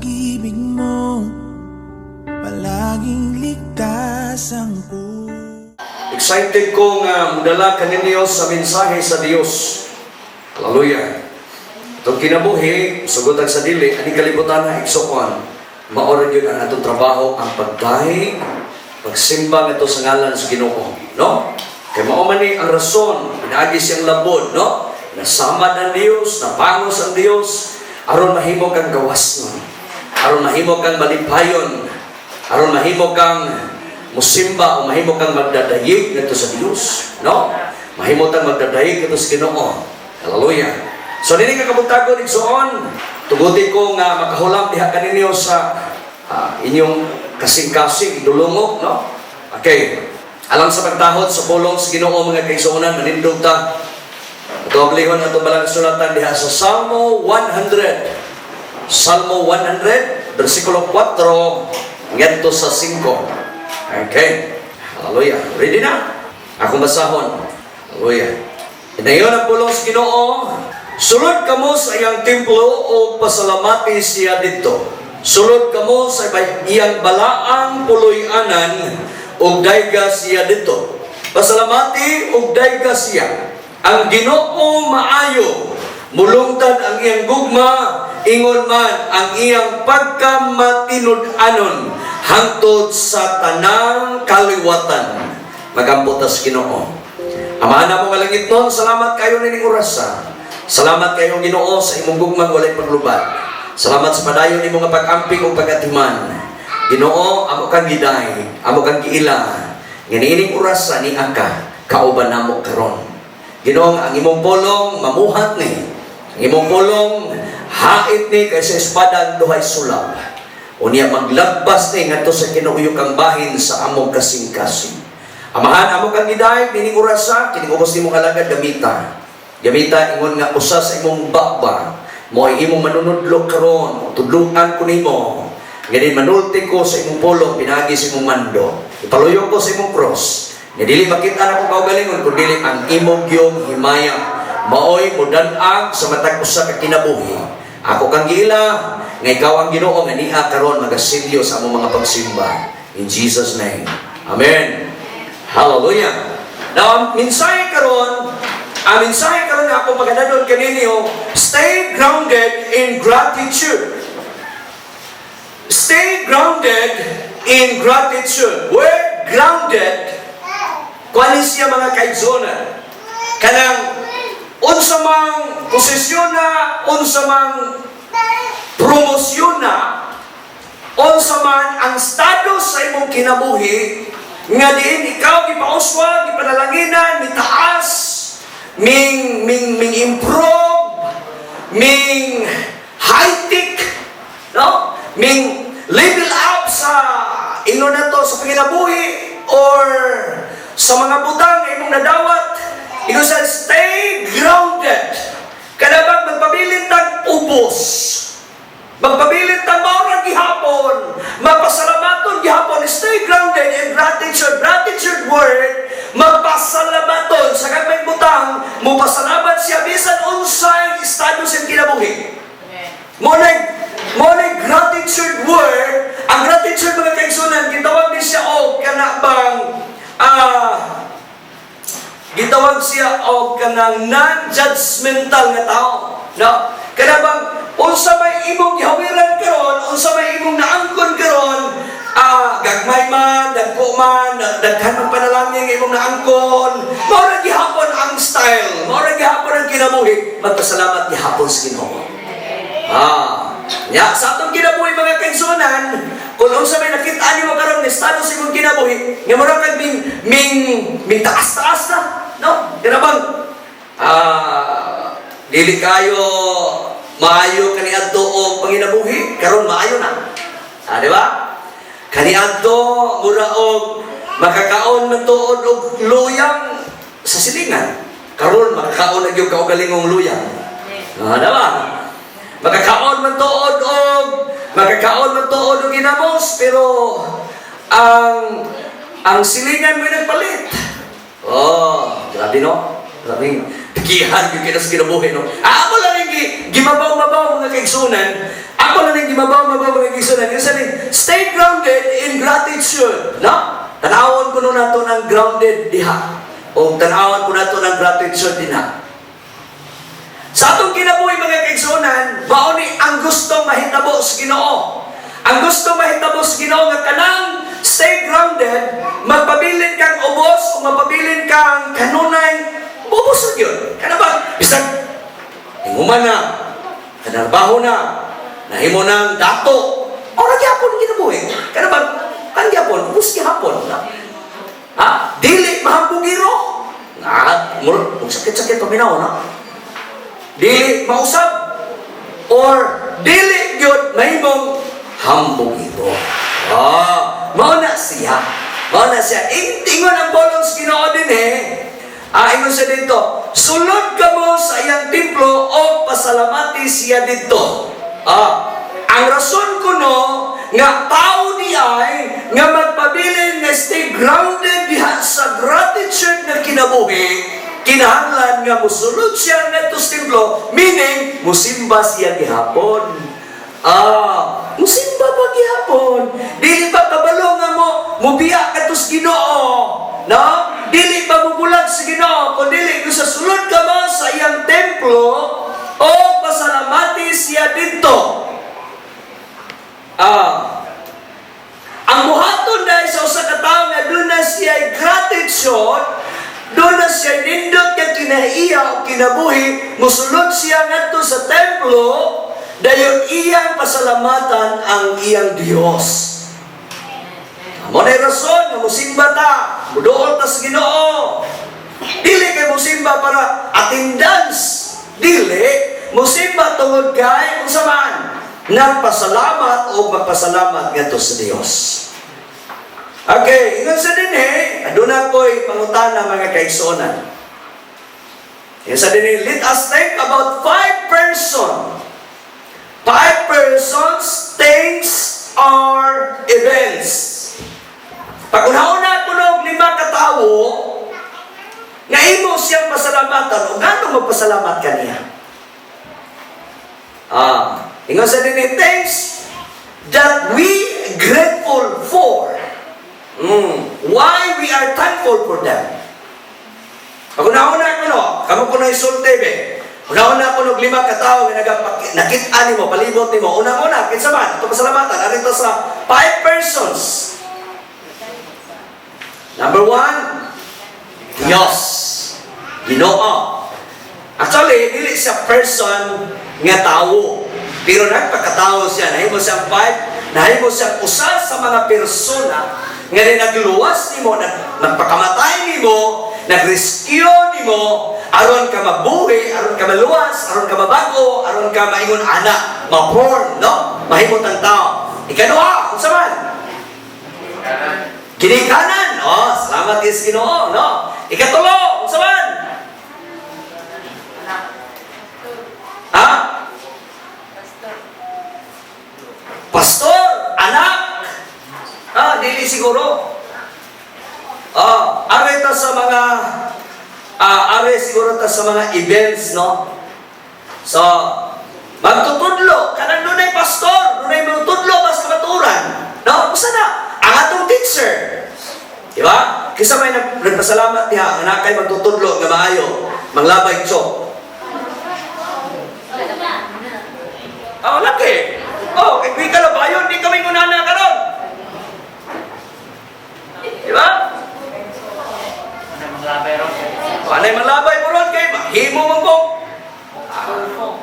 Pag-ibig mo, palaging ligtas ang puso. Excited ko nga mudala kaninyo sa mensahe sa Dios. Hallelujah. Itong kinabuhi, sugotan sa dili, ani kalibutan na igsuon. Mao ra gyud ang atong trabaho, ang pagdahig, pagsimba ngadto sa ngalan sa Ginoo, no? Kay mao man ni ang rason, pinaagi siyang labod, no? Nasamad ang Dios, napangos ang Dios, aron mahimo kang gawas nun. Aron mahimo kang malipayon, aron mahimo kang musimba o mahimo kang magdadayig ngadto sa Dios, no? Mahimo kang magdadayig ngadto sa Ginoo. Hallelujah. So nini nga kabuntagon, igsuon, tuguti ko nga makahulam diha kaninyo sa inyong kasing-kasing idulungok, no? Okay. Alang sa pagtahod sa pulong sa Ginoo, mga kaigsuonan, manindog ta. Ato ablihon atong balang sulatan diha sa Salmo 100. Salmo 100, versikulo 4 ngadto sa 5. Okay. Hallelujah. Ready na? Akong basahon. Hallelujah. Inayon ang pulong sa Ginoo, "Sulod kamo sa iyang templo o pasalamati siya didto. Sulod kamo sa iyang balaang puloy-anan ug dayga siya didto. Pasalamati ug dayga siya. Ang Ginoo maayo, mulungtad ang iyang gugma, ingon man ang iyang pagkamatinud-anon hangtod sa tanang kaliwatan." Magampo ta sa Ginoo. Amahan namo nga langit nun, salamat kayo nining orasa. Salamat kayo, Ginoo, sa imong gugmang walay paglubad. Salamat sa padayon nimo nga pag-amping ug pag-atiman. Ginoo, amo kang giday, amo kang giila. Nga niining orasa ni aka kauban namo karon. Ginoo, ang imong pulong mamuhat ni. Ang imong pulong hait ni kaysa espada ang duhay sulab. Unya maglagbas ni ngadto sa kinauyokang bahin sa among kasing-kasing. Amahan, amo kang giday nining orasa, kining ubos nimo alagad gamita. Gamita ingon nga usa sa imong baba. Mo ay imong manunudlo karon, tudluan ko nimo. Ngayon manulti ko sa imong pulong pinagi sa imong mando. Ipaluyo ko sa imong cross. Nga dili makita na ko kaugalingon kun dili ang imong giyong himaya. Maoy mudan-ag sa matag usa ka kinabuhi. Ako kang giila nga ikaw ang Ginoo nga niya karon magasilyo sa among mga pagsimba. In Jesus' name. Amen. Hallelujah. Now, ang mensahe karon nga ako pagadadon kaninyo, stay grounded in gratitude. Stay grounded in gratitude. Word "grounded", kuan siya, mga kaigsuonan. Kanang unsa mang posisyon na, unsa mang promosyon na, unsa man ang estado sa imong kinabuhi, nga diin ikaw gipauswag, gipanalanginan, mitaas, ming ming ming improve, ming high-tech, no? Ming level up sa ino na to sa panginabuhi or sa mga butang nga imong nadawat. Ingon sa stay grounded. Kana bang magpabilin tag ubos. Magpabilin tag mao ra gihapon. Mapasalamaton gihapon. Stay grounded in gratitude. Gratitude word, magpasalamaton sa gamay butang, mupasalamat siya bisan unsay estado sa kinabuhi. Mo na gratitude word. Ang gratitude, mga kaigsuonan, gitawag din siya og kana bang gitawag siya og kanang non-judgmental nga tao. No? Kana bang unsa may imong gihawiran karon, unsa may imong naangkon karon, gagmay man, dagko man, daghan man panalangin nga imong naangkon, mao ra gihapon ang style, mao ra gihapon ang kinabuhi, magpasalamat gihapon sa Ginoo. Ya, sa atong kinabuhi, mga kaigsuonan, kung unsa may nakita nimo karon nga estado sa imong kinabuhi, nga mura kag ming ming ming taas-taas na, no? Kana bang dili kayo maayo kaniadto og panginabuhi, karon maayo na. Ah, di ba? Kaniadto mura og makakaon man tuod og luyang sa silingan. Karon makakaon na gyud kaugalingong luyang. Ah, di ba? Makakaon man tuod og ginamos, pero ang silingan mo nagpalit. Oh, grabe, no? Grabe. Pikihan gyud kita sa kinabuhi, no? Amo lang rin gi, gimabaw-mabaw, mga kaigsunan. Ako na ning gimabaw-mabaw, mga kaigsunan. Yung sa ni, stay grounded in gratitude. No? Tanawon ko nato ng grounded diha. O tanawon ko nato ng gratitude dinha. Sa atong kinabuhi, mga kaigsunan, mao ni ang gusto mahitabo sa Ginoo. Ang gusto mahitabo sa Ginoo nga kanang stay grounded, magpabilin kang ubos o magpabilin kang kanunay, ubos yun. Kana ba? Bisag hinguman na, kanarbaho na, nahimo ng dato, ora gyapon kinabuhi. Kana ba? Kan gyapon, ubos gyapon. Na? Ha? Dili mahambugiro. Na, murag sakit-sakit paminaw na. Dili mausab or dili gyud mahimong hambugiro. Ah, mao na siya. Mao na siya. Ingon ang pulong sa Ginoo dinhi. Ah, ingon siya dito, "Sulod kamo sa iyang templo o pasalamati siya dito." Ah, ang rason kuno nga tao di ay nga magpabilin nga stay grounded diha sa gratitude na kinabuhi, kinahanglan nga musulod siya ngadto sa templo, meaning musimba siya gihapon. Ah, musimba pa gihapon. Dili pa kabalo nga mo mubiya kadto sa Ginoo. No? Dili pa mubulag sa Ginoo kun dili kung sa sulod ka mo sa iyang templo o pasalamati siya didto. Ah, ang buhaton dahil sa usa ka tawo nga duna siya gratitude, duna siya nindot nga kinaiya o kinabuhi, musulod siya ngadto sa templo, dayon iyang pasalamatan ang iyang Dios. Mo na rason nga musimba ta, muduol ta sa Ginoo. Dili kay musimba para attendance. Dili, musimba tungod kay unsa man, nagpasalamat o magpasalamat ngadto sa Dios. Okay, ingon sa dinhi, aduna ko'y pangutana, mga kaigsuonan. Ingon sa dinhi, let us think about five person. Five persons, things, or events. Pag una-una kuno og lima ka tawo nga imo siyang pasalamatan o ngano magpasalamat kaniya? Ah, ingon sa dinhi, things that we grateful for. Why we are thankful for them. Pag una-una ko no, kamo ko na isulti be. Una-una ko og lima ka tawo nga nakit-an nimo, palibot nimo. Una-una, kinsa man, ato pasalamatan arito sa five persons. Number one, Diyos. Ginoo. Actually, dili siya person nga tawo. Pero nagpakatao siya, nahimo siyang five, nahimo siyang usa sa mga persona nga di nagluwas nimo, nagpakamatay nimo, nagrescue nimo, aron ka mabuhi, aron ka maluwas, aron ka mabago, aron ka maingon ana, ma-born, no? Mahimot ang tao. Ikaduha, unsa man? Ginikanan. Oh, salamat is Ginoo, no? Ikatulo, unsa man? Ha? Pastor, anak. Ah, dili siguro. Ah, are siguro ta sa mga events, no? So, magtutudlo, kanang dunay pastor, dunay magtutudlo mas kamaturan. No? Usa na ang atong teacher. Di ba? Kisa may nagpasalamat diha nga naa kay magtutudlo nga maayo, manglabay chok. Ah, laki. Oh, kay ka lang bayon, di kami ngunana karon. Di ba? Ano maglabay ron? Anay manglabay mo ron kay himo mo ko.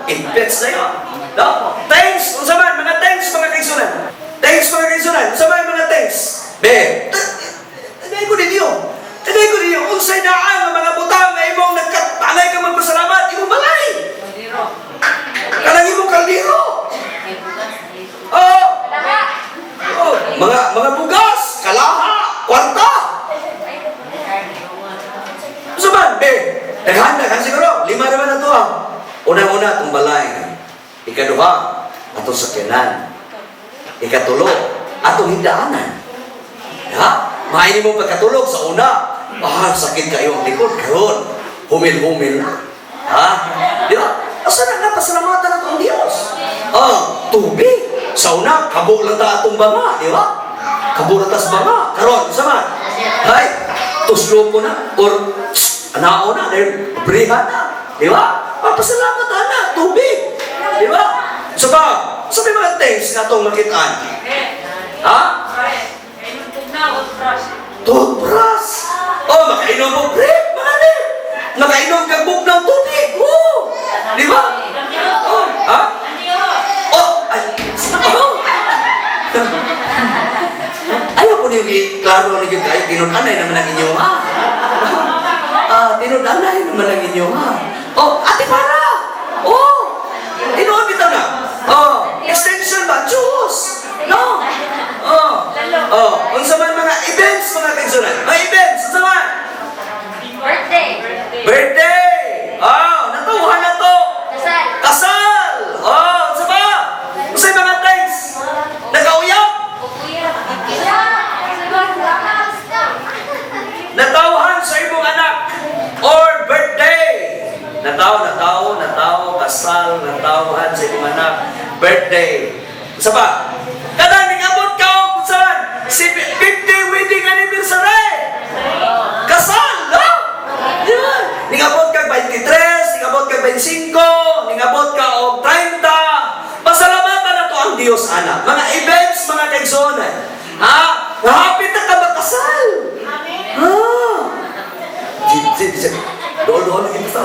Impets na yun. No? Thanks! Unsa man mga thanks, mga kaigsunan? Thanks, mga kaigsunan. Unsa man mga thanks? Be, tagay ko ninyo. Tagay ko ninyo. Unsay naa nga mga butang nga imong nagkatangay ka magpasalamat, imong balay. Kaldero. Kanang imong kaldero. Oh, oh, mga bugas, kalaha, kwarta. Unsa man, be? Daghan, daghan siguro. Lima naman na to ah. Unang-una, atong balay. Ikaduha, atong sakyanan. Ikatulo, atong hindaanan. Ha? Maayni mo pagkatulog sa una. Ah, sakit kayo ang likod. Karon, humil-humil na. Ha? Di ba? Asa na nga pasalamatan nato ang Dios? Oh, tubig. Sa una, kabo lang ta atong banga, di ba? Kabo lang tas banga. Karon, sama. Hay, tuslo ko na or anao na dahil brihan na. Di ba? Papasalamat na, tubig. Di ba? So ba, sa may mga things nga atong makitaan. Ha? Toothbrush. Oh, makainom mo break, mga ni. Makainom kag bugnaw tubig. Oh. Di ba? Oh, ha? Oh, ay, oh. Ayaw ko niyo klaro ni gyud kayo, tinud-anay naman ang inyo, ha. Ah, tinud-anay naman ang inyo, ha. Oh, ate para. Oh. Tinuod bitaw na. Oh, extension ba? Diyos. No. Oh. Oh, unsa man mga events, mga kaigsunan? Mga events, unsa man? Birthday. Birthday. Oh, natuhan na to. Kasal. Kasal. Oh, unsa ba? Unsa mga things? Nagauyab. Kuya. Isa. Natawhan sa imong anak or birthday. Nataw, nataw, nataw, kasal, natawhan sa imong anak, birthday. Unsa pa? Kada ningabot ka og saan? Si 50 wedding anniversary. Kasal, no? Di ba? Ningabot ka 23, ningabot ka 25, ningabot ka og 30. Pasalamatan na to ang Dios, ana. Mga events, mga kaigsuonan. Ha? Hapit na ka makasal. Ha? Di, di, di. Doon, doon, ito.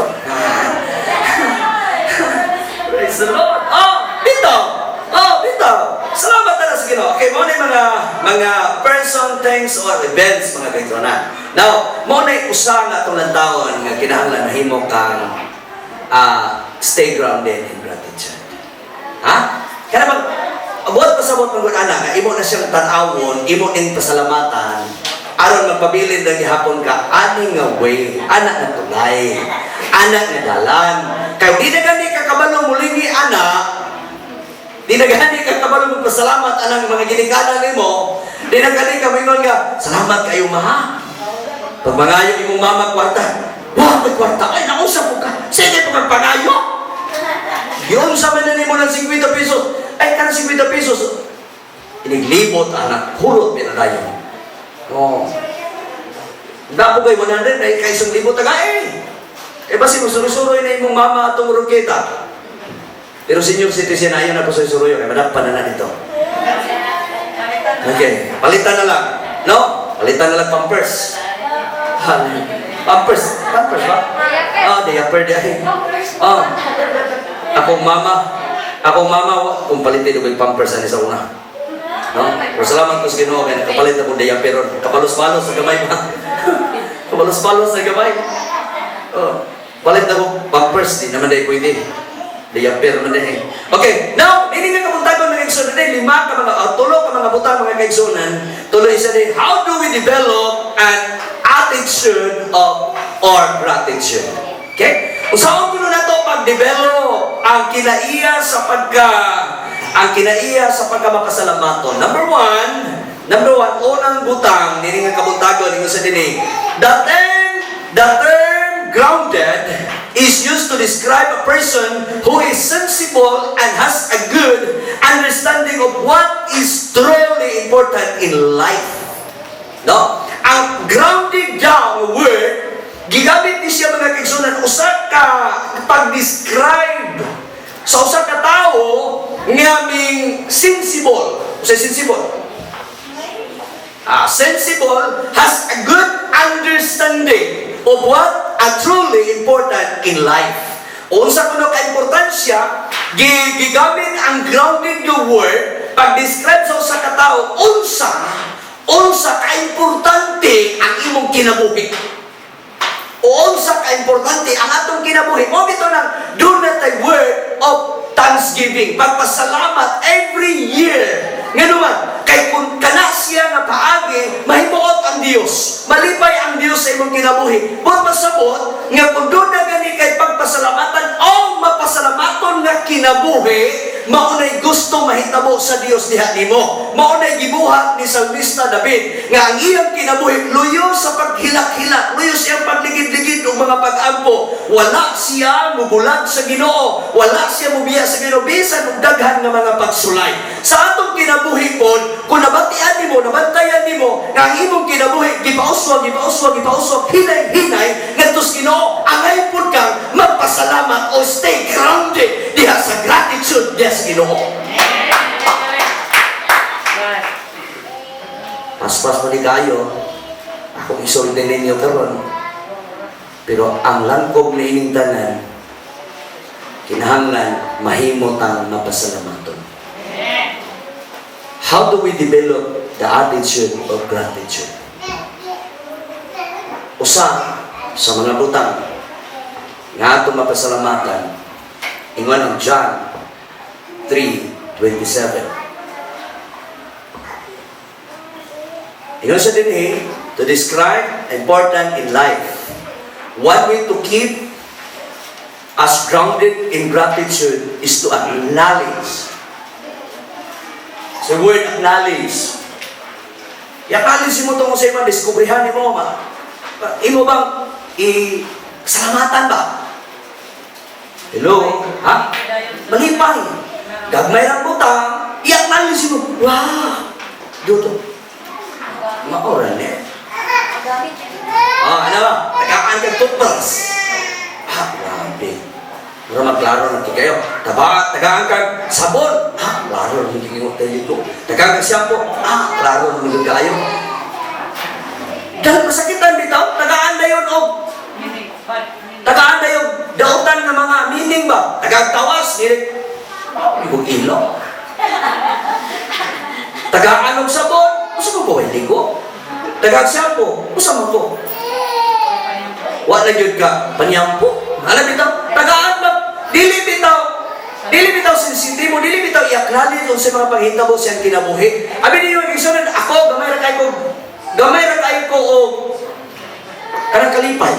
Praise the Lord. Oh, dito. Oh, dito. Salamat na sa Ginoo. Okay, mao na yung mga person, things, or events, mga kaigsuonan. Now, mao na yung usa nga atong lantawon nga kinahanglan nahimo kang stay grounded in gratitude. Ha? Kaya bang, buhat pasabot ng ana nga imo na siyang tan-awon, imo ning pasalamatan, aron magpabilin lang gihapon ka ani nga way, ana nga tulay, ana nga dalan. Kay di na gani ka kabalo mulingi ana, di na gani ka kabalo magpasalamat anang mga ginikanan nimo, di na gani ka moingon nga, "Salamat kayo, ma." Pag mangayo imong mama kwarta, "Wah, may kwarta, ay nausap ko ka, sige pa kag pangayo." Yun sa man nimo ng 50 pesos. Ay, kanang 50 pesos. Iniglibot, anak, hulot, pinadayon. Oh. Dako kay 100, ay kay 1,000 taga eh. Eh, basi mo surusuroy na imong mama atong ruketa. Pero senior citizen, ayaw na po sa suruyo, kay madakpan na na dito. Okay, palitan na lang. No? Palitan na lang Pampers. Pampers. Pampers ba? Ah, diaper di. Oh. Akong mama, kung palitin ko yung Pampers ani sa una. No? Pero salamat ko sa Ginoo kay nakapalit ako diaper ron. Kapalos-palos sa gamay ba? Kapalos-palos sa gamay. Oh. Palit na ko Pampers, di naman dahil pwede. Diaper man dahil. Okay, now, dili nga kabuntagon, mga kaigsunan, dili lima ka mga, tulo ka mga butang, mga kaigsunan, tuloy sa din, how do we develop an attitude of or gratitude? Okay? Usaon kuno nato pag-develop ang kinaiya sa pagka makasalamaton? Number one, unang butang nini nga kabuntagon ningon sa dinhi. The term "grounded" is used to describe a person who is sensible and has a good understanding of what is truly important in life. No? Ang "grounded" down word, gigamit ni siya, mga kaigsunan, usa ka pag-describe sa usa ka tawo nga ming sensible. Usa sensible. Ah, sensible has a good understanding of what are truly important in life. Unsa kuno ka-importansya, gigamit ang "grounded" the word pag-describe sa usa ka tawo unsa ka-importante ang imong kinabuhi. O unsa ka-importante ang atong kinabuhi. Mao bitaw nang do not a word of thanksgiving. Pagpasalamat every year. Ngano man, kay kung kana siya nga paagi, mahimuot ang Dios. Malipay ang Dios sa imong kinabuhi. Buot pasabot nga kung doon na gani kay pagpasalamatan o mapasalamaton nga kinabuhi, maunay gusto mahitabo sa Dios diha nimo. Maunay gibuhat ni Salmista David nga ang iyang kinabuhi luyo sa paghilak-hilak, luyo sa iyang pagligid-ligid og mga pag-ampo, wala siya mubulag sa Ginoo, wala siya mubiya sa Ginoo bisan og daghan nga mga pagsulay. Sa atong kinabuhi pod, kung nabatian nimo, nabantayan nimo nga ang imong kinabuhi gipauswag, gipauswag, gipauswag, hinay-hinay ngadto sa Ginoo, angay pod kang magpasalamat o stay grounded diha sa gratitude diha sa Ginoo. Paspas mo ni kayo, akong isulti ninyo karon. Pero ang langkob ni ining tanan, kinahanglan mahimo tang mapasalamaton. How do we develop the attitude of gratitude? Usa sa mga butang nga atong mapasalamatan, ingon ang John 3:27. Ingon sa dinhi, to describe important in life. One way to keep us grounded in gratitude is to acknowledge. Sa word "acknowledge." I-acknowledge mo itong sa imo, diskubrihan mo, ma. Imo bang i salamatan ba? Hello? Ha? Malipay. Gagmay ra butang, i-acknowledge mo. Wow! Dito. Maora ni. Oh, ano ba? Tagaan kag toothbrush. Ah, grabe. Mura magklaro na kayo. Taba, tagaan kag sabon. Ah, klaro na kayo tayo dito. Tagaan kag shampoo. Ah, klaro na kayo. Dahil masakitan bitaw, tagaan na yun og tagaan na yung dautan ng mga meaning ba? Tagaag tawas, dili. Oh, libog ilo. Tagaan og sabon, usa ko ko ligo. Tagaag shampoo, usa man ko. Wa na gyud ka panyampo. Alam bitaw, tagaan ba? Dili bitaw. Dili bitaw sensitibo, dili bitaw i-acknowledge unsa mga panghitabo siyang kinabuhi. Abi niyo igsuon, ako gamay ra kay ko og kanang kalipay.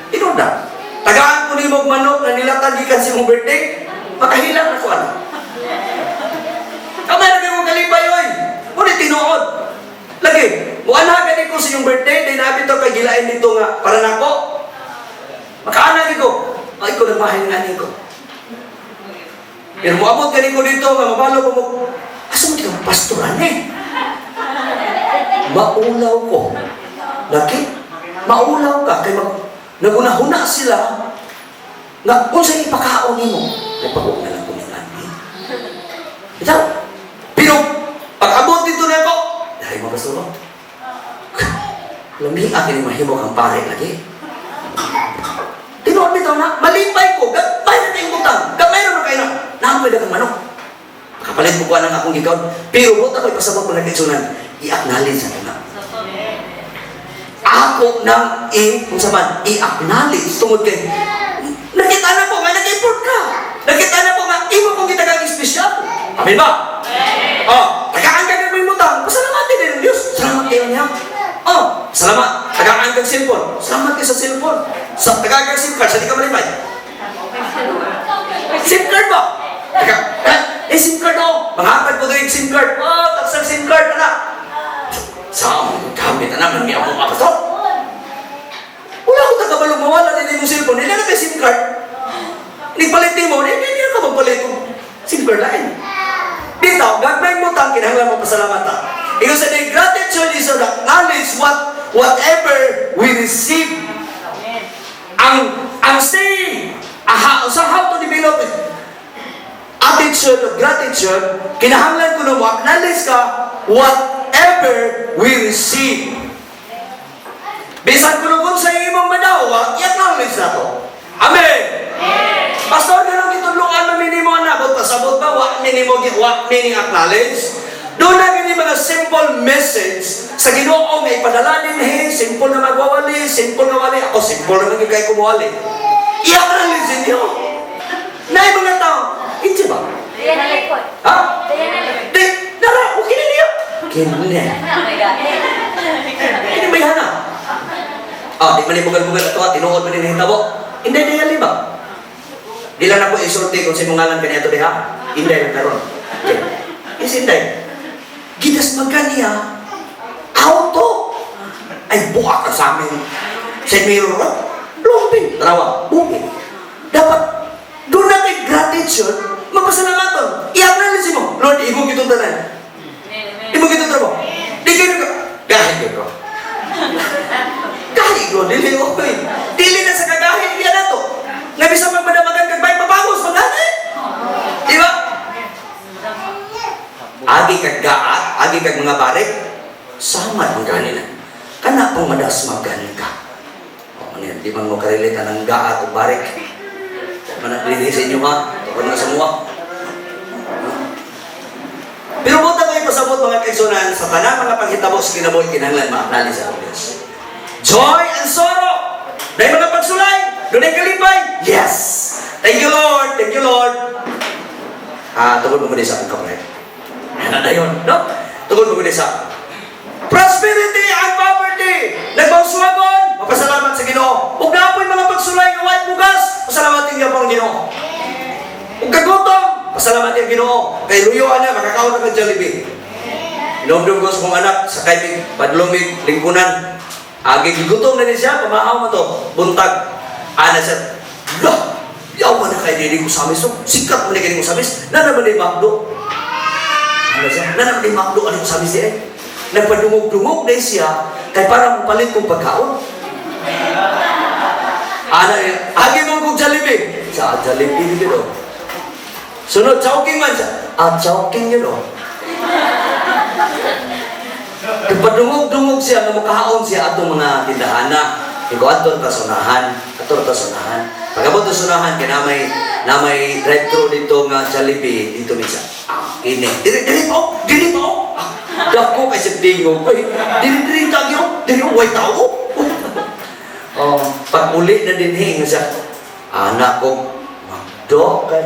Tinuod na. Tagaan ko nimo og manok na nilatan gikan sa imong birthday, makahilang na ko ana. Gamay ra kay mo kalipay oy. Ngunit tinuod. Lagi, muanha gani ko sa inyong birthday, di nabi to kay gilain dito nga para nako. Makaana ko. Ay ko nagmahal nga ko. Pero moabot gani ko dito nga mabalo ko mo. Asa mo ka pastoran eh? Maulaw ko. Lagi, maulaw ka kay mag nagunahuna sila nga unsa ipakaon nimo. Ay paghuwag na lang ko ni ani. Bitaw. Pero pag abot dito na ako, dahil mo pastor. Lami akin mahimo kang pare lagi. Tinuod bitaw na, malipay ko, gamay na tayong butang, gamay ra man kayo na, naampoy daghang manok. Makapalit mo ko ang akong gikaon, pero buta ko ipasabot ko na kaigsunan, i-acknowledge na na. Ako nang i, kung sa man, i-acknowledge tungod kay, nakita na ko nga, nag-effort ka. Nakita na ko nga, imo kong gitagang espesyal. Amen ba? Oh, tagaan ka ng butang, pasalamatin din ng Diyos. Salamat kayo niya. Oh, salamat. Tagaan kang cellphone. Salamat kayo sa cellphone. Sa tagaan kang SIM card, sa di ka malipay. SIM card ba? Taga, eh, SIM card oh. Manghatag ko doon yung SIM card. Oh, tagsang SIM card, anak. Sa among gamit, anak, nang ako ka pastor. Wala ko tagabalong mawala din yung cellphone. Hindi na kay SIM card. Nagpalit mo, hindi hindi ka magpalit ko. SIM card lain. Dito, gagmay mo tang kinahanglan mo pasalamat ta. Ingon sa day, gratitude is to acknowledge whatever we receive. Ang say, aha, sa how to develop attitude of gratitude, kinahanglan ko na mo acknowledge ka whatever we receive. Bisan kuno kung sa imong madawa, i-acknowledge na to. Amen. Pastor, ganun gitudloan man nimo anak, but pasabot ba wa minimo wa meaning acknowledge? Doon na gini mga simple message sa Ginoo nga ipadala dinhi, simple na magwawali, simple na wali. Ako simple na gyud kay kumuwali. I-acknowledge ninyo. Naay mga tao, inti ba? Ha? Di, dara, okay na niya. Kini. Kini may hana. Ah, di man ni bugal-bugal ato, tinuod man ni nahitabo. Inday dayali ba? Di lang ako isulti kung sino ngalan kaniya to diha. Inday lang karon. Okay. Is Inday. Gidas magkaniya, auto. Ay, buka ka sa amin. Sa mirror, long. Tanawa, buhi. Dapat duna kay gratitude, mapasalamaton. I-acknowledge mo, "Lord, imo kitong tanan. Imo kitong trabaho." Di kayo ka, gahi gyud bro. Gahi ko, dili oy. Dili na sa kagahi niya nato. Nga bisan magmadamagan kag bay mabangos magani. Di ba? Agi kag gaat, agi kag mga barik, sama man gani na. Kana pong madasmagan ka. O, ano yan, di man mo karelate ang gaat o barik. Mana dinhi sa inyo ha, tukod na sa mua. Pero buta ko ipasabot, mga kaigsuonan, sa tanang mga panghitabo sa kinabuhi, kinahanglan ma-acknowledge sa Diyos. Joy and sorrow. Dahil mga pagsulay, dunay kalipay. Yes! Thank you, Lord. Thank you, Lord. Ah, tungod mo sa akong kamay. Ano na yun, no? Tungod mo sa prosperity and poverty. Nagbawswagon, mapasalamat sa Ginoo. Ug naa poy mga pagsulay nga way bugas, pasalamatin niya po ang Ginoo. Ug kagutom, pasalamat ang Ginoo. Kay luyo ana makakaon na kag Jollibee. Inomdom ko sa kong anak sa kay padlumig lingkunan. Agi gigutom na ni siya, pamahaw mo to, buntag. Ana siya, lah, yaw man na kay dili ko samis to. Sikat mo ni kay ko samis. Na naman ni McDo. Ana siya, na naman ni McDo ano samis siya. Nagpadungog-dungog na siya kay para palit kong pagkaon. Ana, agi mo kong Jollibee. Sa Jollibee dito. Sunod, Chowking man siya. Ah, Chowking yun oh. Nagpadungog-dungog siya, nga mukahaon siya atong mga tindahan na. Ikaw ato ta sunahan, ato ta sunahan. Pag-abot ta sunahan, kay na may drive-thru dito nga Jollibee, dito minsan. Ah, kini. Dili, dili pa oh, dili pa oh. Ah, dako kay sa tingog. Uy, dili, dili tagi oh, dili oh, way tao. Oh, pag uli na din nga siya, anak ko, McDo, kay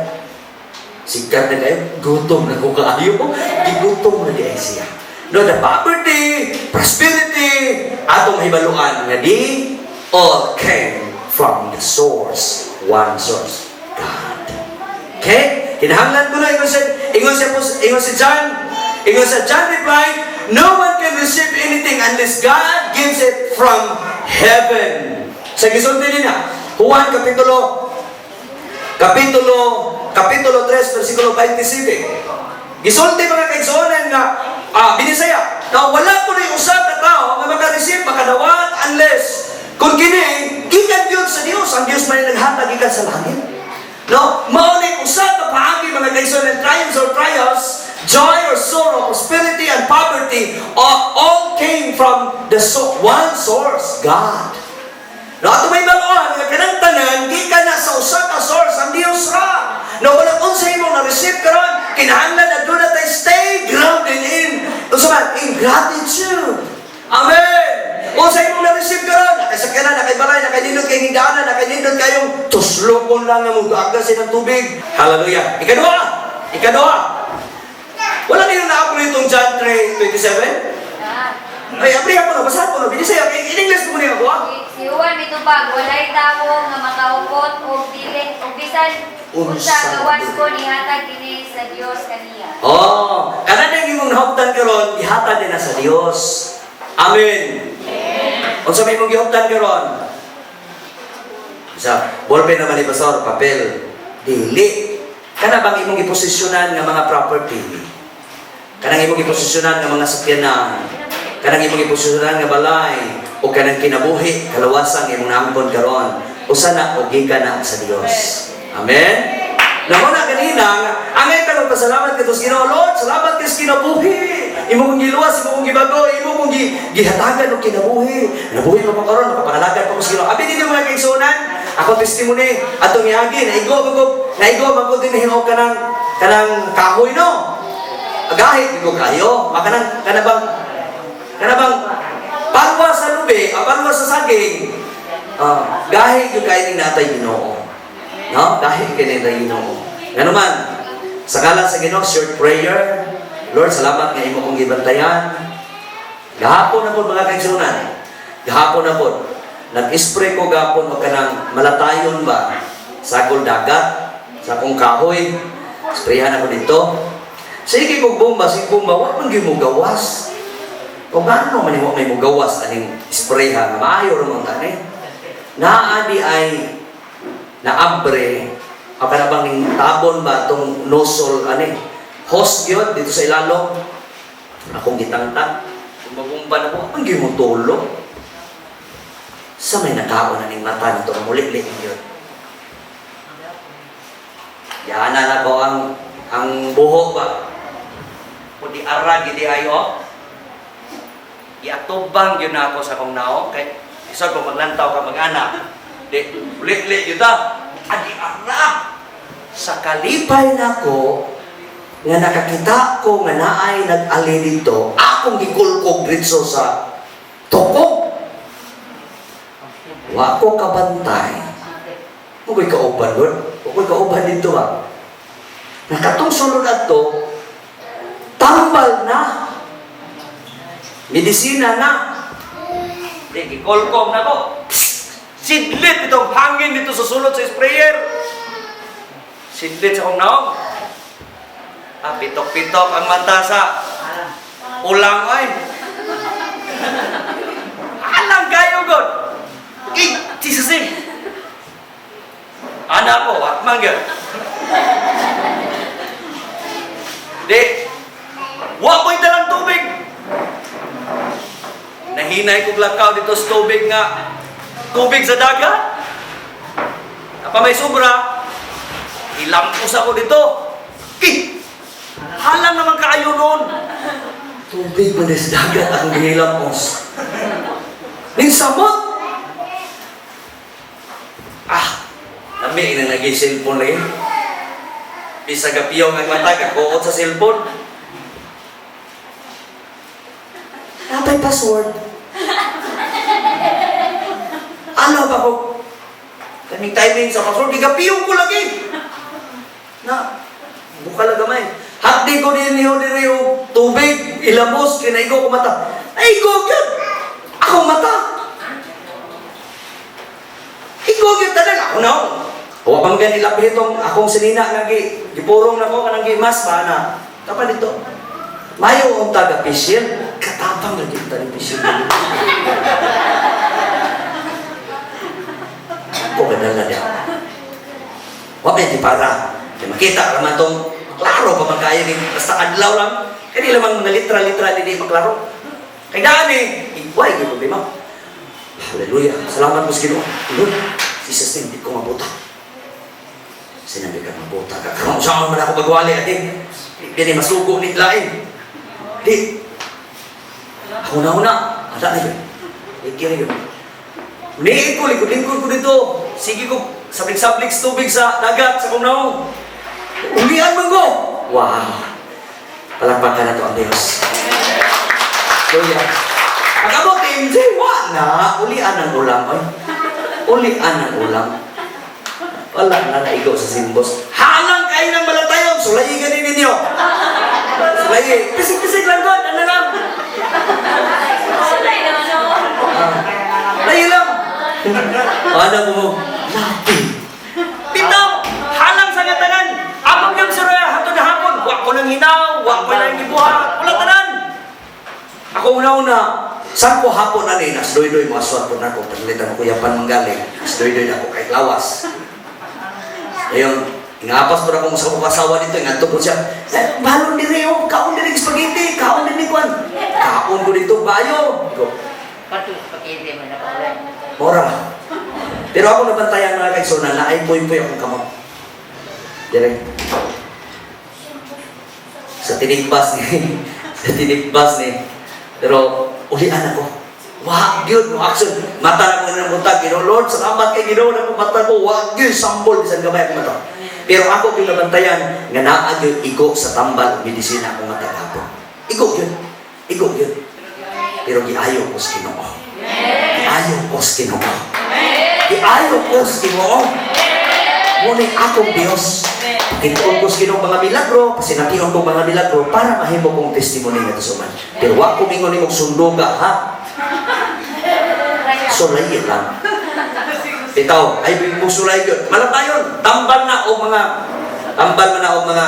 sikat na kayo, gutom na ko kaayo. Gigutom na di ay siya. No, the poverty, prosperity, atong hibaluan nga di all came from the source, one source, God. Okay? Kinahanglan ko na, ingon si John, ingon sa John replied, "No one can receive anything unless God gives it from heaven." Sa gisulti niya, Juan Kapitulo 3, versikulo 27. Gisulti, mga kaigsuonan, nga binisaya, na wala ko na usa ka tawo nga maka-receive, makadawat, unless kung kini gikan gyud sa Dios, ang Dios man naghatag gikan sa langit. No, mao ni usa ka paagi, mga kaigsuonan, triumphs or trials, joy or sorrow, prosperity and poverty, all came from the one source, God. No, ato mahibaluan nga kanang tanan gikan na sa usa ka source, ang Dios ra. No, wala unsa imong na-receive karon, kinahanglan na duna tay stay grounded in unsa man, in gratitude. Amen. Unsa imong na-receive karon, nakasakyanan, nakay balay, nakay nindot kay higdaanan, nakay nindot kayong tuslokon lang nga mugagas ng tubig. Hallelujah. Ikaduha. Ikaduha. Wala niyo na-apply itong John 3:27? Ay, apply ako na, basahan ko na. Binisaya, in English ko muna ako, ah. Si Juan mitubag, "Walay tawo nga makaupot og dili og bisan Unsa unsa gawas kon ihatag kini sa Dios kaniya." Oh, kana na imong nahuptan karon, ihatag din na sa Dios. Amen. Unsa may imong gihuptan karon? Sa ballpen naman ni pastor, papel. Dili. Kana bang imong giposisyonan nga mga property? Kanang imong giposisyonan nga mga sakyanan? Kanang imong giposisyonan nga balay? O kanang kinabuhi, kalawasan imong naangkon karon? Usa na o gikan na sa Dios. Amen? Namo na kanina, nga, angay ka magpasalamat kay Ginoo, "Lord, salamat kay sa kinabuhi. Imo kong giluwas, imo kong gibago, imo kong gihatagan og kinabuhi. Nabuhi pa ko karon, makapangalagan pa ko sa Ginoo." Abi ninyo, mga kaigsuonan, ako testimony atong miagi, naigo man ko dinhi og kanang kahoy, no. Agahit ko kayo, makanang kana bang palwa sa lubi, ah, palwa sa saging. Ah, gahi gyud kay ning natay Ginoo. No? Dahil kay natay Ginoo. Ngano man, sa ngalan sa Ginoo, short prayer. Lord, salamat nga imo kong gibantayan. Gahapon na po, mga kaigsuonan. Gahapon na po. Nag-spray ko gahapon og kanang malatayon ba sa akong dagat, sa akong kahoy. Sprayhan ako dito. Sige kog bomba, sige bomba, wa man gyud mo gawas. O gaano man wa may mo gawas aning spray ha, maayo ra man tani. Naa di ay Naabre, o kana bang ning tabon ba itong nozzle ani? Hose yun dito sa ilalom. Akong gitangtang. Bumabumba na ko, ang mo tulog. Sa may nakaon na ning mata nito, muli-li yun. Yana na ko ang buhok ba. O di ara gidi ayo. Iatubang yun na ako sa akong naong kay isa ko maglantaw ka mag-anak. Di uli-li yun ta. Adi ara. Sa kalipay nako nga nakakita ko nga naay nag-ali dito, akong gikulkog diretso sa tukog. Wa ko kabantay. Muko'y kauban, Lord. Muko'y kauban dito ba? Nakatong sulod ato, tambal na. Medisina na. Di, gikolkom na ko. Sidlit itong hangin dito sa sulod sa sprayer. Sidlit sa akong naong. Ah, pitok-pitok ang mata sa ulang ay. Alang kayo, God. Kay, Jesus name. Ana ko, wa man gyud. Di, wa ko'y dalang tubig. Nahinay kog lakaw dito sa tubig nga, tubig sa dagat. Apa may sobra, ilampos ako dito. Ki, halang naman kaayo noon. Tubig man sa dagat ang gilampos. Ning samot. Ah, lami na naging cellphone lagi. Bisa gapiyong ang mata, kakuot sa cellphone. Napay password. Ano ba ko? Kaming timing sa password, gigapiyong ko lagi. Na, buka lang gamay. Hakdi ko din niyo diri og tubig, ilamos, kinaigo ko mata. Ay, igo gyud! Ako mata! Igo gyud tanan ako na. Wa pa man gani labi itong akong sinina nga gi gipurong na ko kanang gimas pa na. Kapan dito? Mayo ang taga pisil, katapang lagi ta ni pisil. Ko gadala niya. Wa may di para. Kay makita raman tong klaro pa man kayo ni basta adlaw lang. Kay di lamang mga litra-litra di maklaro. Kay daan eh, way gyud problema. Hallelujah. Salamat mo sa Ginoo. Lord, Jesus name, di ko mabuta. Sinabi ka mabuta ka. Karon saan man ako magwali ati. Di ni masugo ni lain. Di. Ako na una. Ada na yun. Di kira yun. Niit ko, likod-lingkod ko dito. Sige ko, sablik-sablik sa tubig sa dagat, sa kunaw. Ulian man ko! Wow! Palakpakan na to ang Diyos. Hallelujah. Pag-abot ni MJ, wa na. Ulian ang ulam. Ay. Ulian ang ulam. Wala na naigo sa simbos. Halang kayo ng malatayon. Sulayi ganin ninyo. Sulayi. Pisig-pisig lang doon. Ano lang? Sulay naman ako. Ah, layo lang. Ano mo? Lapi. Bitaw! Halang sa nga tanan. Among yung suraya, hatod na hapon. Wa ko nang hinaw, wa ko nang gibuhat. Wala tanan. Ako una-una, saan ko hapon ani nas doy-doy mga aswat po na ako, paglitan ko yapan manggaling, nas doy-doy na ako kay lawas. Ayun, ingapas po na akong sa akong asawa dito, ingadto po siya, eh, balon diri oh, kaon diri spaghetti, kaon diri kwan. Kaon ko dito, bayo. Ko, Pato spaghetti man ako ulit. Mora. Pero ako nabantayan mga kaigsoon na ay puy-puy akong kamot. Dire. Sa tinigbas ni. Sa tinigbas ni. Pero ulian ako. Wa gyud no action. Mata na ko ng buntag. Ginoo Lord, salamat kay Ginoo na mata ko. Wa gyud sambol bisan gamay akong mata. Pero ako gyud nabantayan nga naa gyud igo sa tambal ug medisina akong mata gapon. Igo gyud. Igo gyud. Pero giayo ko sa Ginoo. Giayo ko sa Ginoo. Giayo ko sa Ginoo. Ngunit akong Diyos. Kituon ko sa Ginoo mga milagro, pasinapion ko mga milagro para mahimo kong testimony nga suman. Pero wa ko mingon nimong sunduga, ha? Sulay lang. Bitaw, ay mo sulay yun. Malatayon, tambal na o mga tambal na o mga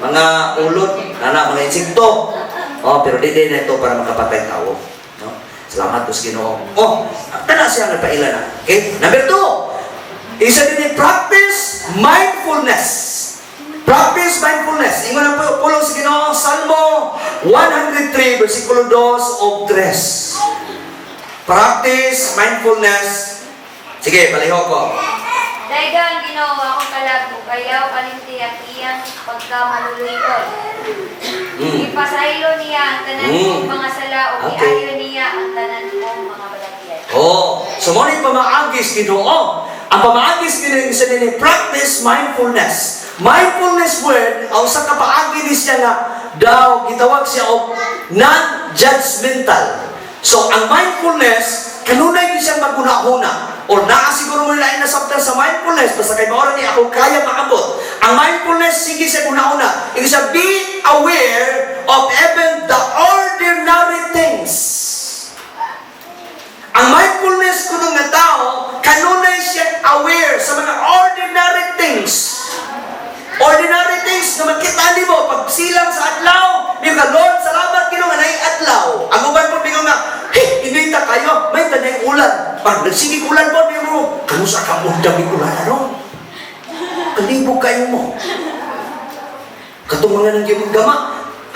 mga ulot, nana mga insekto. Oh, pero di din na ito para makapatay tao. No? Salamat po sa Ginoo. Oh, tana siya nagpaila na. Okay? Number 2. Isa din ni practice mindfulness. Practice mindfulness. Ingon ang pulong sa Ginoo, Salmo 103, versikulo 2 o 3. Practice mindfulness. Sige, palihog ko. Dayga ang Ginoo akong kalag ug ayaw kalimti ang iyang pagkamaluluy-on. Ipasaylo niya ang tanan kong mga sala ug iayo niya ang tanan kong mga balatian. Oh, so mo ni pamaagis Ginoo. Ang pamaagis Ginoo sa nini, practice mindfulness. Mindfulness word ang usa ka paagi ni siya nga daw gitawag siya og non-judgmental. So ang mindfulness, kanunay gyud siyang maghuna-huna or naa siguro mo lain nasabtan sa mindfulness, basta kay mao ra ni ako kaya maabot. Ang mindfulness, sige siya huna-huna. Ibig siya be aware of even the ordinary things. Ang mindfulness kuno nga tao, kanunay siya aware sa mga ordinary things. Ordinary things nga makita nimo pag silang sa adlaw, di ka, "Lord, salamat Ginoo nga naay adlaw." Ang uban po bingon nga, "Hey, hindi ta kayo, may tanay ulan." Pag nagsige ulan po, di mo, "Kamusta ka mo dami ulan ano? Kalibog kayo mo." Katong mga nang gama,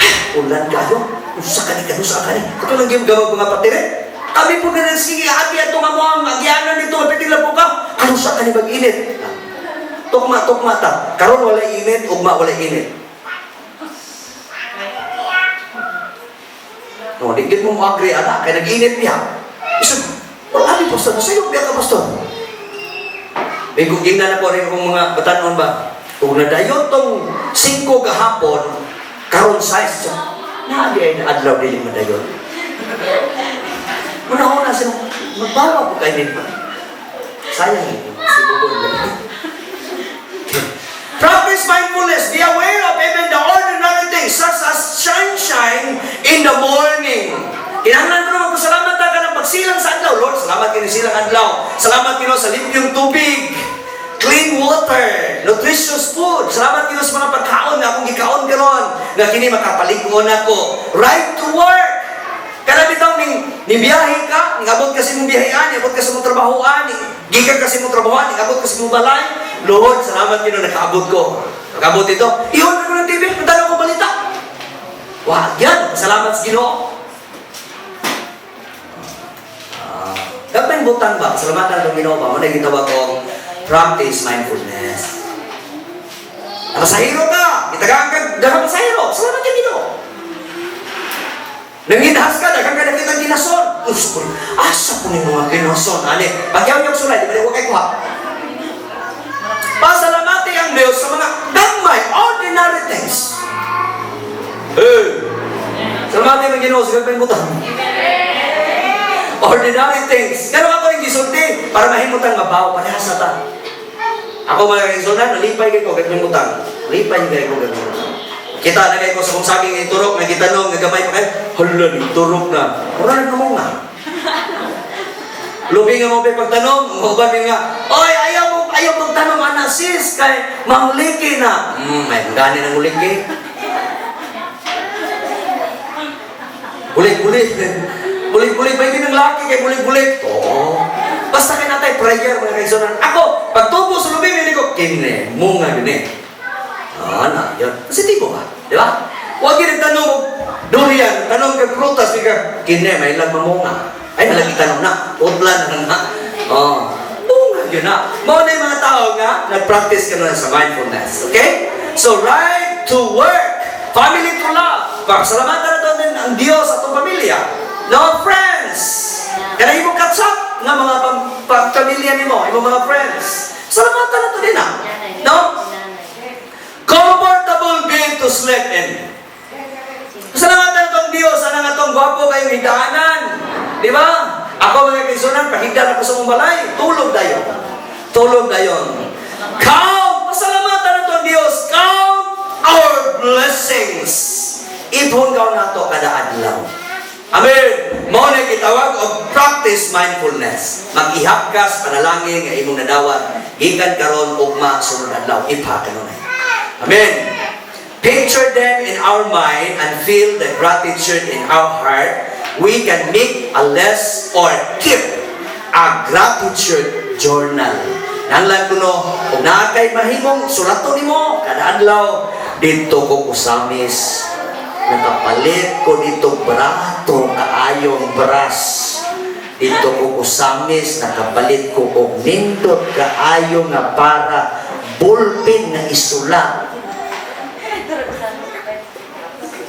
"Ay, ulan kayo. Usa ka ni, kanusa ka ni." Katong nang gama mga patiret. Kami po na sige, agi ato nga mo ang agyanan nito, pwede lang po ka. Kanusa ka ni mag-init. Tukma, tukma ta. Karon wala init, ugma wala init. No, di gid mo mo agree ana kay nag-init niya. Isip, wala ni pastor, sayo biya ka, pastor. May kung gingnan na po rin kung mga batanon ba, kung nadayon tong 5 gahapon, karon size, naagi ay na adlaw dili madayon. Una-una sila, magbawa po kayo din ba? Sayang eh, si Bubon lagi. Practice mindfulness. Be aware of even the ordinary things such as sunshine in the morning. Kinahanglan ko naman pasalamat ta ka ng pagsilang sa adlaw. Lord, salamat kini silang adlaw. Salamat Ginoo sa limpyong tubig, clean water, nutritious food. Salamat Ginoo sa mga pagkaon nga akong gikaon karon nga kini makapalig-on ako. Right to work. Kada bitaw ning ni biyahe ka, ningabot ka sa imong biyahean, ningabot ka sa imong trabahoan, gikan ka sa imong trabahoan, ningabot ka sa imong balay. Lord, salamat Ginoo nakaabot ko. Nakaabot ito. Iyon ko ng TV, padala ko balita. Wah, yan. Salamat sa Ginoo. Ah, dapat butang ba? Salamatan ng Ginoo ba? Mao na gitawag og practice mindfulness. Pasahero ka, itagaan ka daghang pasahero. Salamat kay Ginoo. Nangidahas ka, daghang ka nakita ginason. Us, asa po ni mga ginason? Ani, pagyaw yung sulay, di ba di kay kuha? Pasalamati ang Diyos sa mga gamay, ordinary things. Eh, salamati ang Ginoo sa gagawin butang. Ordinary things. Pero ako yung gisulti para mahimutang mabaw, parehas na ta. Ako mga kaigsuonan, nalipay kay ko gagawin butang. Lipay kay ko gagawin butang. Kita na kay ko sa kong saging nga turok, nga gitanong, nga gamay pa kayo. Hala, ni turok na. Mura na mo nga. Lubi nga mo pa pagtanong, mo ba nga, "Oy, ayaw mo, ayaw pagtanong, ana sis, kay mamuliki na." May gani ng muliki. Bulik-bulik. Bulik-bulik, may ginang laki kay bulik-bulik. Oo. Basta kay natay prayer, mga kaigsuonan. Ako, pagtubo sa lubi, may ko, kine, munga yun eh. Ah, na, yun. Positibo ba? Di ba? Huwag yun tanong og durian, tanong kay prutas, di ka, kine, may lang mamunga. Ay, malagi tanong na. Utlan na na. Oh. Bunga yun na. Mao na yung mga tao nga, nag-practice ka na sa mindfulness. Okay? So, right to work. Family to love. Pasalamatan na din ang Diyos at atong pamilya. No friends. Kana imong katsap nga mga pamilya nimo, imong mga friends. Salamatan na to din ah. No? Comfortable bed to sleep in. Salamatan na tong Diyos, anang atong gwapo kayong higdaanan. Di ba? Ako mga kaigsuonan, pahigdan ako sa mong balay, tulog dayon. Tulog dayon. Count! Pasalamatan na tong Diyos. Count our blessings. Ipon ka nato kada adlaw. Amen. Mao na gitawag og practice mindfulness. Mag-ihap ka sa panalangin nga imong nadawat gikan karon ugma sunod adlaw ipa kanunay. Amen. Picture them in our mind and feel the gratitude in our heart. We can make a list or keep a gratitude journal. Nanglan kuno, ug naa kay mahimong sulaton nimo kada adlaw didto ko Ozamiz. Nakapalit ko didto barato kaayong beras. Didto ko Ozamiz, nakapalit ko og nindot kaayo nga para ballpen nga isulat.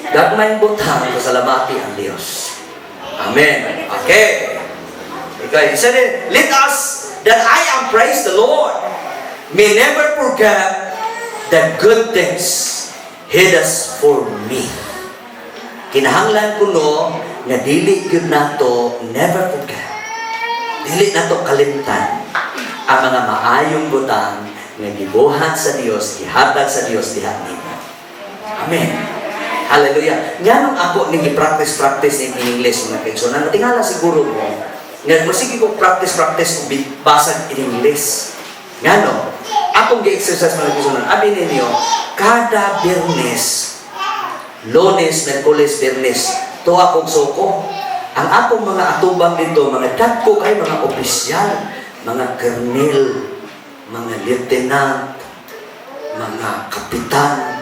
Gagmayng butang, pasalamati ang Dios. Amen. Okay. Okay. He said, "Let us that I am praise the Lord may never forget the good things He does for me." Kinahanglan kuno nga dili gyud nato never forget. Dili nato kalimtan ang mga maayong butang nga gibuhat sa Dios, gihatag sa Dios diha nimo. Amen. Hallelujah. Nganong ako ning i-practice-practice in English, mga kaigsuonan? Natingala siguro mo nga mosige ko practice-practice kung basag in English. Ngano? Akong gi-exercise, mga kaigsuonan. Abi ninyo, kada Biyernes, Lunes, Miyerkules, Biyernes, tuwa kog soko. Ang akong mga atubang didto, mga dagko kay mga opisyal, mga kernel, mga lieutenant, mga kapitan.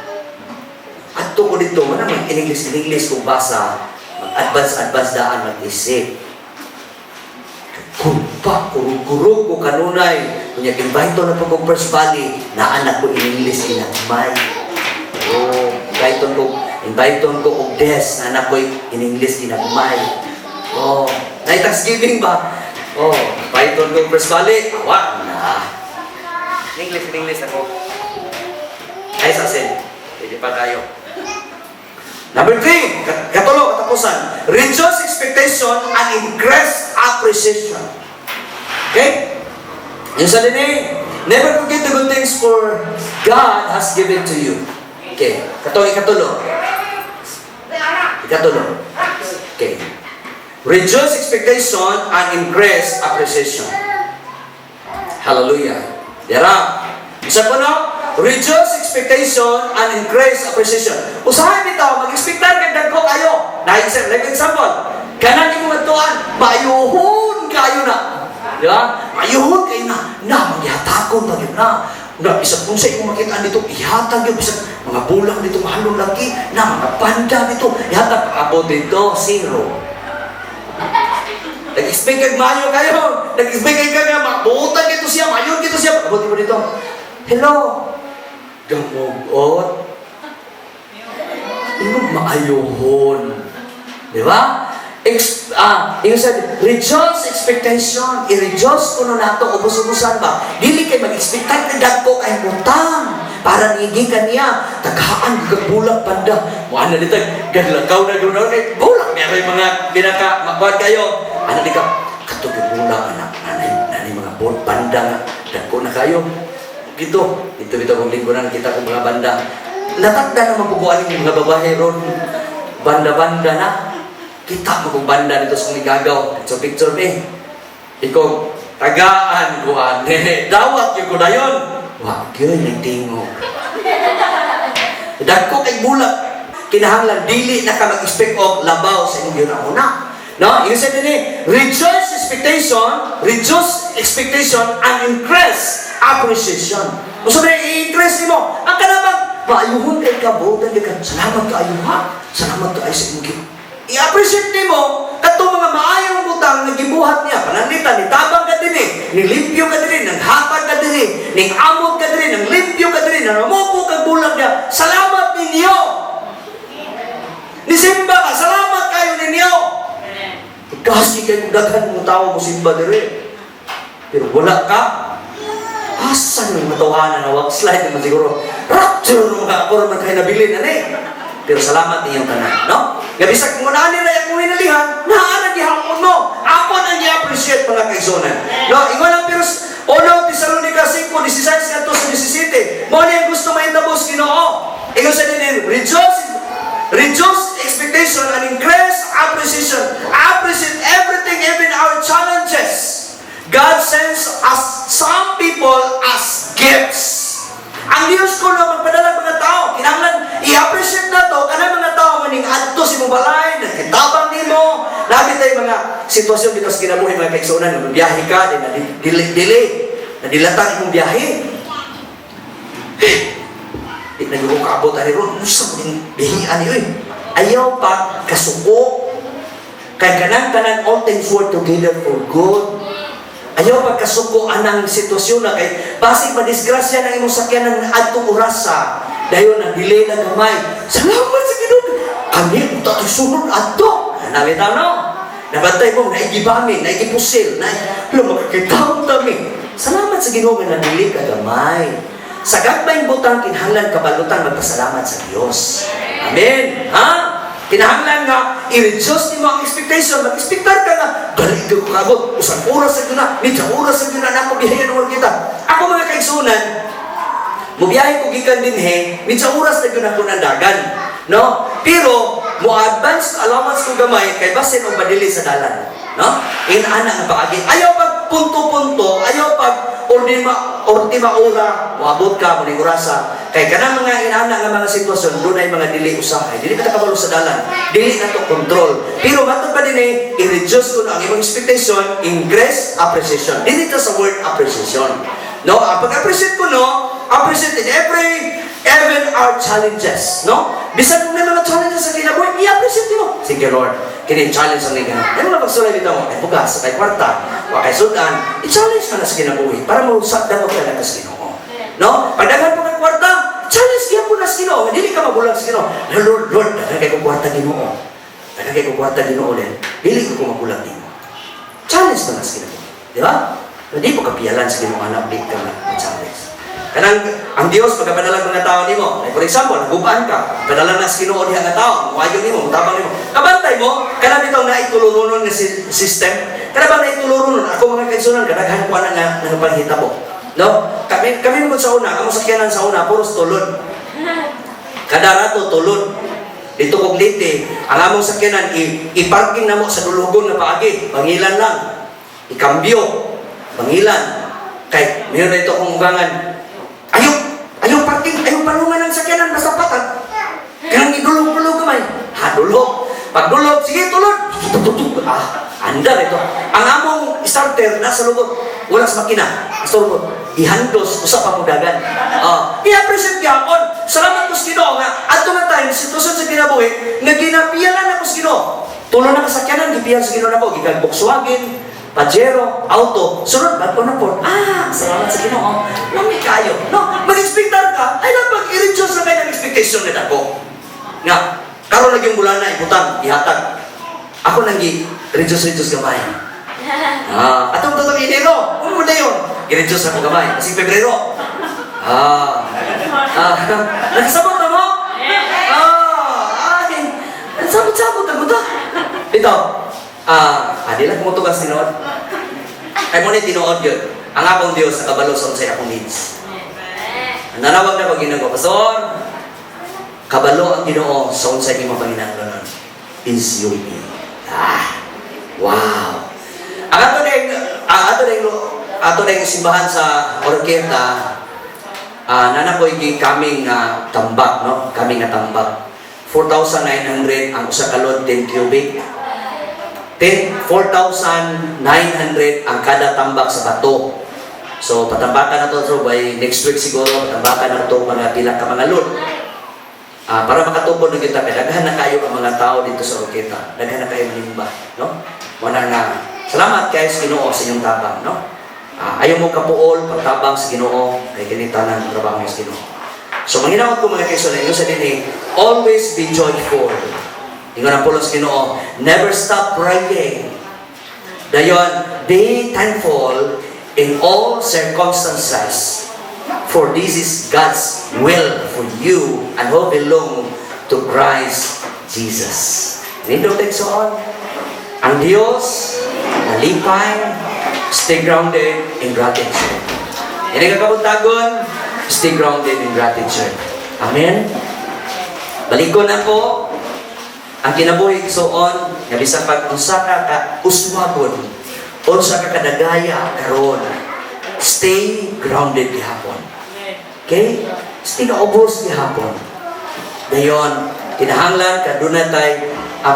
Adto ko didto, mana mag English English kung basa, mag-advance advance daan mag-isip. Kumpa, kurug-kurug ko kanunay. Kunya invite na po kong First Valley, naanak ko in English ginagmay. Oh, invite ko og des, anak ko in English ginagmay. Oh, na Thanksgiving ba? Oh, invite ko First Valley, awa na. English, in English ako. Ay, sa sin. Pwede pa tayo. Number three, katulo, katapusan. Reduce expectation and increase appreciation. Okay? Yung sa din, never forget the good things for God has given to you. Okay. Katong ikatulo. Ikatulo. Okay. Reduce expectation and increase appreciation. Hallelujah. Dira. Isa po, no? Reduce expectation and increase appreciation. Usahay bitaw, mag-expectar kag dagko kayo. Na like example, kanang imong adtuan, mayuhon kayo na. Di ba? Mayuhon kayo na. Na, magyatakon pa gyud na. Na, bisag kung sa imong makita didto, ihatag yun, bisag mga bulang didto, mahalong lagi, na mga banda didto, ihatag, abot didto, zero. Nag-expect kag mayo kayo. Nag-expect kag nga mabutan didto siya, mayon didto siya. Abot mo didto. Hello. Gamugot. Ingog maayuhon. Di ba? Yung said, reduce expectation. I-reduce kuno nato, ubos-ubusan ba? Dili kay mag-expect kay dagko kay butang. Para nigi ka niya, taghaan kag bulak panda. Mo na dito, gadlakaw na gud kay bulak niya may mga binaka makuan kayo. Ano di ka katong bulak anak, nanay nanay mga bol banda nga dagko na kayo. Gito, dito bitaw kong lingkuran kita kong mga banda. Natagda na mapuguan yung mga babae ron. Banda-banda na. Kita mo kung banda didto sa kong. Picture picture ni. Ikaw, tagaan ko ane. Dawat yung ko na yun. Wa, gyud nagtingog. Dagko kay bulak. Kinahanglan dili na ka mag-expect og labaw sa imong gihuna. No? Yung said din, reduce expectation and increase appreciation. Kung sabi, i-increase nimo, ang kanabang, maayuhon kay ka, buotan kay ka, salamat kaayo ha, salamat kaayo sa imong I-appreciate nimo katong mga maayong butang nga gibuhat niya. Pananglitan, nitabang ka dinhi, nilimpyo ka dinhi, nanghatag ka dinhi, ning amot ka dinhi, nang limpyo ka dinhi, nanamupo kag bulag niya. Salamat ninyo. Nisimba ka, salamat kayo ninyo. Kasi kayo kung daghan mong tao mo simba dire. Pero wala ka. Asa yung matawanan na wag slide naman siguro. Rapture ng mga ako naman kayo nabilin na eh. Pero salamat ninyong tanan, no? Nga bisag kung naan nila akong hinalihan, naa gihapon mo. Ako nang gi-appreciate, mga kaigsuonan. No, ingon ang pero Uno Tesalonica 5:16 ngadto sa 17. Mao ni ang gusto mahitabo sa Ginoo. Ingon sa dinhi, reduce expectation and increase appreciation. Appreciate everything, even our challenges. God sends us some people as gifts. Ang Diyos ko na magpadala mga tao. Kinahanglan i-appreciate na to kanang mga tao nga ning adto sa imong balay, nagkitabang nimo. Labi tayo mga sitwasyon dito sa kinabuhi, mga kaigsuonan, nga biyahe ka, di na dili dili. Nadilata imong biyahe. Eh, di na ko kaabot ani ron. Unsa man ning bihian ni oy? Ayaw pa kasuko. Kay kanang tanan, all things work together for good. Ayaw pagkasuko anang sitwasyon na kay basig madisgrasya ng imong sakyanan adtong orasa. Dayon ang delay na gamay. Salamat sa Ginoo. Kami unta to'y sunod adto. Nabitaw no? Nabantay mo, naigibami, naigipusil, na lumakakitaw kami. Salamat sa Ginoo nga nadili ka gamay. Sa gagmayng butang, kinahanglan kabalutan magpasalamat sa Dios. Amen. Ha? Kinahanglan nga i-reduce nimo ang expectation, mag-expectar ka nga dali ko kaabot, usang oras sa na, medya oras sa na nako biyahe naman kita. Ako, mga kaigsunan, mubiyahe ko gikan dinhe, medya oras na gyud ako nandagan. No? Pero mo advance allowance ko gamay kay basin og madili sa dalan. No? Inana nga paagi. Ayaw pag punto-punto, ayaw pag ultima ultima ora, moabot ka muning orasa. Kay kanang mga inana nga mga sitwasyon, dunay mga dili usahay. Dili ka kabalo sa dalan. Dili na to control. Pero matod pa din eh, i-reduce ko na ang imong expectation, increase appreciation. Dili ta sa word appreciation. No, ang pag-appreciate ko, no, appreciate in every even our challenges, no? Bisan kung may mga challenges sa kinabuhi, i-appreciate mo. Sige Lord, kini challenge ang nga. Ano nga pagsulay dito mo? Ay bugas, kay kwarta, wa kay sudan, i-challenge ka na sa kinabuhi para mo sakdan mo ka sa Ginoo. No? Pagdaghan po kay kwarta, challenge gyapon na sa Ginoo. Dili ka mabulag sa Ginoo. Lord, Lord, daghan kay ko kwarta, Ginoo. Daghan kay ko kwarta, Ginoo din. Dili ko mabulag nimo. Challenge pa na sa kinabuhi. Di ba? Hindi mo kapiyalan sa Ginoo anak, di ka ma-challenge. Kanang ang Dios magapadalag mga tao nimo. Like for example, nagubaan ka, padala na sa Ginoo diha nga tao, moayo nimo, motabang nimo. Kabantay mo, kanang bitaw naituluronon nga system. Kana bang naituluronon? Ako, mga kaigsunan, kadaghan ko ana nga nangapanghitabo. No? Kami kami mo sa una, amo sakyanan sa una puros tulod. Kada rato tulod. Dito kog Leyte, ang among sakyanan i-parking na mo sa dulugon nga paagi, pangilan lang. Ikambyo, pangilan. Kay meron na ito akong ugangan. Ayaw, ayaw parking, ayaw palungan ng sakyanan, basta patag. Kanang idulog-dulog kamay. Ha, dulog. Pag dulog, sige, tulod. Tututut. Ah, andar ito. Ang among starter nasa lubot. Wala sa makina. Sa lubot. Ihandos, usa pa mo dagan. Ah, i-appreciate gyapon. Salamat ko sa Ginoo nga adto nga time sitwasyon sa kinabuhi nga ginapiyalan ako sa Ginoo. Tulo na kasakyanan gipiyal sa Ginoo nako, gikan Volkswagen, Pajero, auto, sunod bag-o na po. Ah, salamat sa Ginoo. Lami kayo. No, mag-expectar ka, ay lang pag i-reduce na kayo ng expectation nga dako. Nga, karon lagi yung bulan na ibutang, ihatag. Ako nang gi-reduce reduce gamay. Ah, atong tatong Enero, ano mo na yun? I-reduce ako gamay. Kasi Pebrero. Ah. Ah, nakasabot na mo? Ah, ay. Sabot-sabot na mo to. Ito. Ah, adi lang mo tugas tinuod. Ay mo ni tinuod yun. Ang akong Dios nakabalo sa unsay akong needs. Nanawag na ko Ginoo, "Pastor, kabalo ang Ginoo sa unsay imong panginahanglanon." Is your need. Ah, wow. Ang ato ding simbahan sa Oroquieta, nana ko kaming tambak, no? Kaming nga tambak. 4,900 ang usa ka load, 10 cubic. 10 4,900 ang kada tambak sa bato. So patambakan na to, so by next week siguro patambakan na to mga pila ka mga load. Ah, para makatubod na kita kay daghan na kayo ang mga tao dito sa Oroquieta. Daghan na kayo manimba, no? Wala nga. Salamat kayo sa Ginoo sa inyong tabang, no? Ah, ayaw mo kapuol pagtabang sa Ginoo kay kini tanan trabaho sa Ginoo. So manginahot ko, mga kaigsunan, ingon sa dinhi, always be joyful. Ingon ang pulong sa Ginoo, never stop praying. Dayon, be thankful in all circumstances. For this is God's will for you and who belong to Christ Jesus. Nindot igsoon. Ang Diyos, nalipay, stay grounded in gratitude. Ini ka kabuntagon, stay grounded in gratitude. Amen? Balikon ako, ang kinabuhi, igsoon, nga bisan pag unsa ka ka uswagon, unsa ka kadagaya karon, stay grounded gihapon. Okay? Stay kaubos gihapon. Dayon, kinahanglan kaduna tay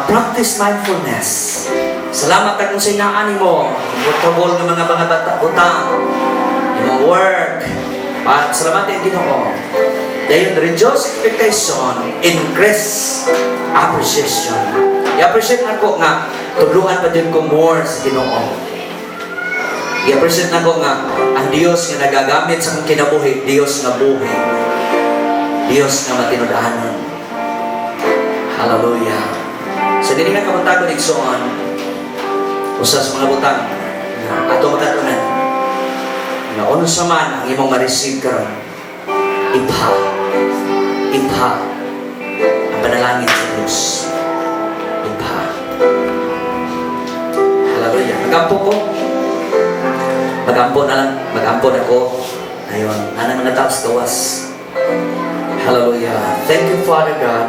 practice mindfulness. Salamat ka kung sa inaan mo, comfortable nga mga bata butang. Imong Imong work. Pa, salamat ang Ginoo. Dayon, reduce expectation, increase appreciation. I-appreciate nako nga tudluan pa din ko more sa Ginoo. I-appreciate nako nga ang Dios nga nagagamit sa akong kinabuhi, Dios nga buhi. Dios nga matinud-anon. Hallelujah. Sa dili nga kabuntagon, igsoon, usa sa mga butang nga ato makatunan nga unsa man ang imong ma-receive karon, ibha, ibha ang panalangin sa Diyos. Ibha. Hallelujah. Magampo ko. Magampo na lang. Magampo na ko. Ayon, anang mga tao sa gawas. Hallelujah. Thank you, Father God.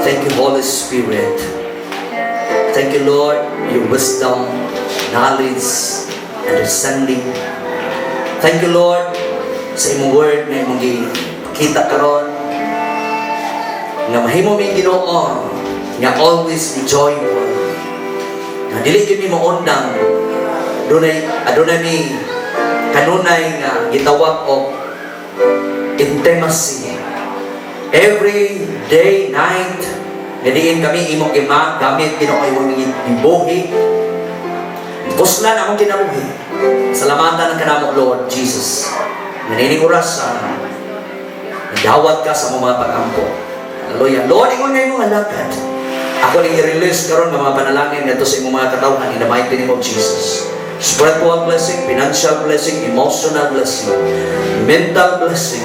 Thank you, Holy Spirit. Thank you, Lord, your wisdom, knowledge, understanding. Thank you, Lord, sa imong word na imong gipakita karon nga mahimo mi, Ginoo, nga always be joyful. Nga dili gyud mi maundang dunay adunay mi kanunay nga gitawag og intimacy. Every day, night, nga diin kami imong gamit, Ginoo, imong gibuhi. Kuslan akong kinabuhi. Salamatan ang kanamo, Lord Jesus. Nga niining oras nagdawat ka sa mga pag-ampo. Hallelujah. Lord, ingon nga imong alagad. Ako ning i-release karon nga mga panalangin ngadto sa imong mga katawhan in the mighty name of Jesus. Spiritual blessing, financial blessing, emotional blessing, mental blessing.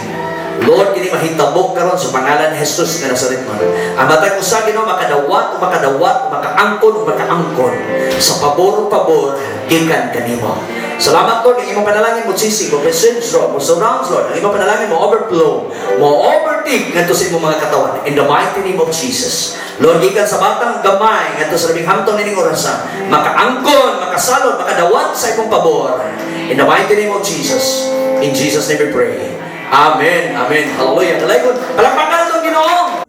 Lord, kini mahitabo karon sa pangalan ni Jesus nga Nazaret man. Ang matag usa, Ginoo, makadawat o makadawat, makaangkon o makaangkon sa pabor o pabor gikan kanimo. Salamat, Lord, ang imong panalangin mo sisi, mo presence, Lord, mo surrounds, Lord. Ang imong panalangin mo overflow, mo overtake ngadto sa imong mga katawan in the mighty name of Jesus. Lord, gikan sa batang gamay ngadto sa labing hamtong nining orasa, makaangkon, makasalod, makadawat sa imong pabor. In the mighty name of Jesus. In Jesus' name we pray. Amen. Amen. Hallelujah. Dalaygon. Palakpakan itong Ginoo.